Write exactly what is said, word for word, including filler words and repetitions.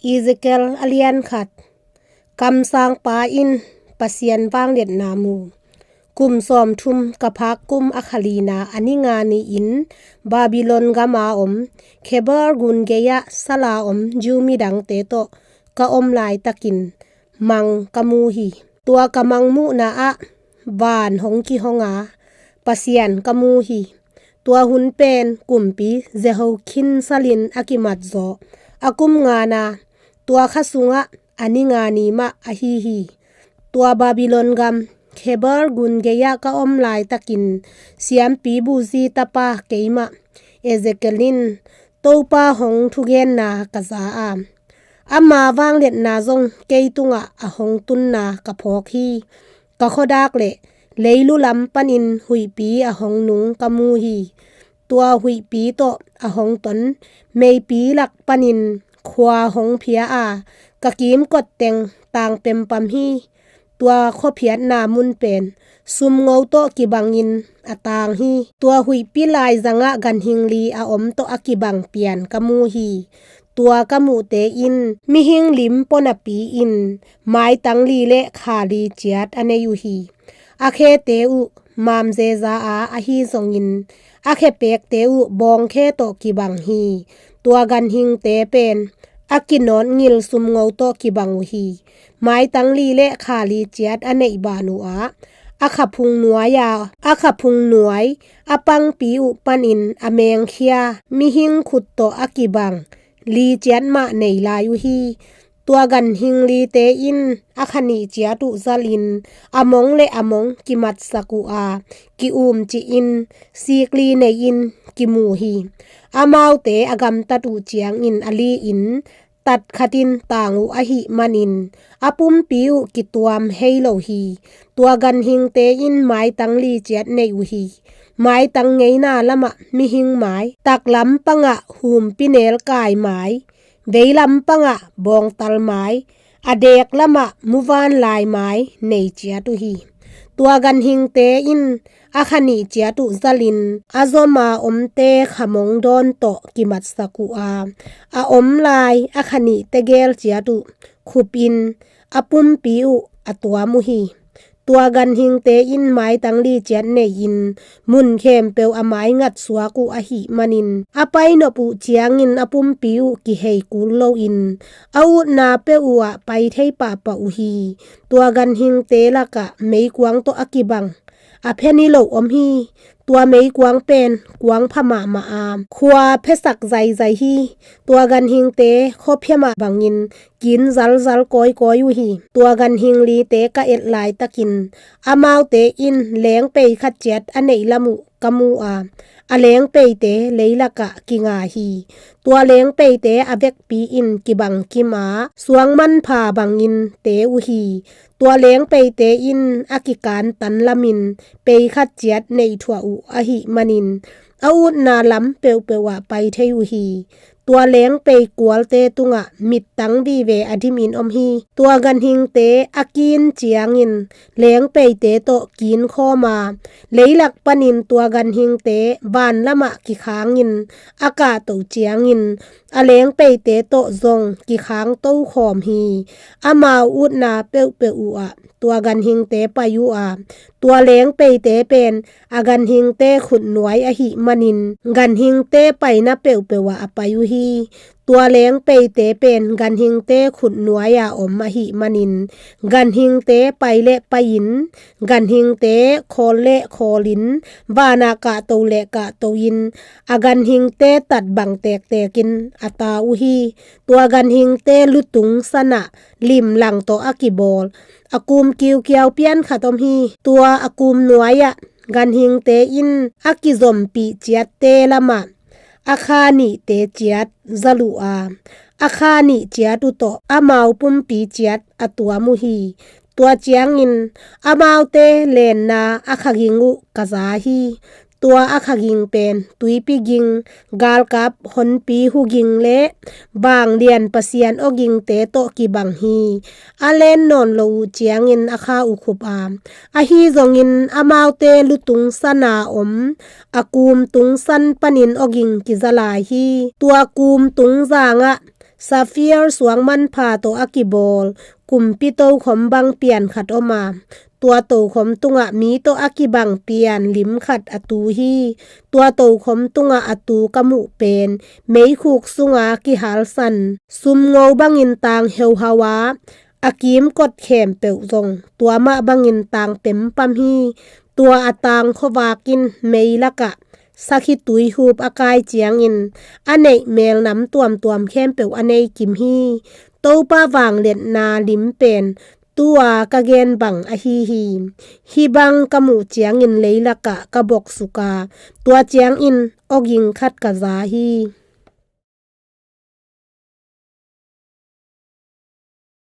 Ezekiel a lian khat. Kamsangpa in Pasian vangliatna mu. Kum sawmthum ka phak kum a kha lina a ni nga ni-in Babylon gama om Khebel gun gei-ah sala om Jew midangte tawh ka om laitakin mang ka mu hi. Tua ka mangmuhna ah van hong kihong a, Pasian ka mu hi. Tua hun pen kumpi Jehoiakim salin a kimat zaw a kum ngana, tua kha sungah a ni nga ni mah ahi hi. Tua Babylon gam Khebel gun gei-ah ka om laitakin siampi Buzi tapa keimah Ezekiel in Topa hong thugenna ka za a, ama vangliatna zong kei tungah a hong tunna ka phawk hi. Ka khuadak le leilu lam panin huihpi a hong nung ka mu hi. Tua huihpi tawh a hong ton meipi lak panin khua hong phia a, ka kimkot teng tang pempam hi. Tua khuaphiatna mun pen sumngo tawh kibangin a tang hi. Tua huihpi laizangah ganhing li a om tawh a kibang pian ka mu hi. Tua ka muhte in mihing lim pua napi-in maitang li le kha li ciat a nei uh hi. A khete uh mamzeza a ahi zongin a khepekte uh bawngkhe tawh kibang hi. Tua ganhingte pen a kinawtngil sumngo tawh kibang uh hi. Maitang li le kha li ciat a neih ban uh ah a khaphung nuai a, a khaphung nuai a pangpi uh panin a mengkhia mihing khut tawh a kibang li ciat mah nei lai uh hi. Tua ganhing lite in a kha nih ciat uh zalin a mong le a mong kimatsak uh a, ki-umcihin sikli nei-in kimu hi. Amaute a gamtat uh ciangin a li-in tatkhatin tang uh ahih manin a pumpi uh kituam hei lo hi. Tua ganhingte in maitang li ciat nei uh hi. Maitang ngeina lamah mihing mai, taklam pangah humpinelkai mai, veilam pangah bawngtal mai, a dek lamah muvanlai mai nei ciat uh hi. Tua ganhingte in a kha nih ciat uh zalin a zoma omte khamong dawn tawh kimatsak uh a, a om lai a kha nih tegel ciat uh khupin a pumpi uh a tuam uh hi. Tua ganhingte in maitang li ciat nei-in mun khempeuh a maingat suak uh ahih manin a painop uh ciangin a pumpi uh kihei kul loin a utna peuh uh ah pai thei pahpah uh hi. Tua ganhingte lakah meikuang tawh a kibang a phe ni lo om hi. Tua meikuang pen kuang pha mahmah a, khua phesak zaizai hi. Tua ganhingte khuaphia mah bangin kin zalzal kawikawi uh hi. Tua ganhing lite ka et laitakin amaute in lengpei khat ciat a neih lam uh ka mu a, a lengpeite leilakah kinga hi. Tua lengpeite a vekpi in kibang kim a, suang manpha bangin te uh hi. Tua lengpeite in a kikantan lamin pei khat ciat neih thuah uh ahih manin a utna lam peuhpeuh ah pai thei uh hi. Tua lengpei kualte tungah mittang vive a dimin om hi. Tua ganhingte a kin ciangin lengpeite tawh kinkhawm a, leilak panin tua ganhingte van lamah kikhangin a kahto ciangin a lengpeite tawh zong kikhang tokhawm hi. Amau utna peuhpeuh uh ah tua ganhingte pai uh a, tua lengpeite pen a ganhingte khutnuai ahih manin ganhingte paina peuhpeuh ah a pai uh hi. Tua lengpeite pen ganhingte khutnuai a om ahih manin ganhingte pai le pai-in, ganhingte khawl le khawlin, vanah kahto le kahto-in a ganhingte tat bang tektekin a ta uh hi. Tua ganhingte lutung sanah limlang tawh a kibawl a kum kiukiau pian khat om hi. Tua a kum nuai-ah ganhingte in a kizompih ciatte lamah a kha nihte ciat zal uh a, a kha nih ciat uh tawh amau pumpi ciat a tuam uh hi. Tua ciangin amaute lenna a kha ging uh ka za hi. Tua a kha ging pen tuipi ging, galkap honpi hu ging le vanglian Pasian aw gingte tawh kibang hi. A len nawn lo uh ciangin a kha uh khup a, ahi zongin amaute lutung sana om a kum tung san panin aw ging kiza lai hi. Tua kum tung zangah Sapphire suang manpha tawh a kibawl kumpi tokhom bang pian khat om a, tua tokhom tungah mi tawh a kibang pian lim khat a tu hi. Tua tokhom tungah a tu ka muh pen meikhuk sunga kihalsan sumngo bangin tang heuhau a, a kimkot khempeuh zong tua mah bangin tang pempam hi. Tua a tang khuavak in mei lakah sakhi tuihup a kai ciangin a neih melnam tuamtuam khempeuh a nei kim hi. Topa vangliatna lim pen tua ka gen bang ahi hi. Hih bang ka muh ciangin leilakah ka boksuka, tua ciangin awging khat ka za hi.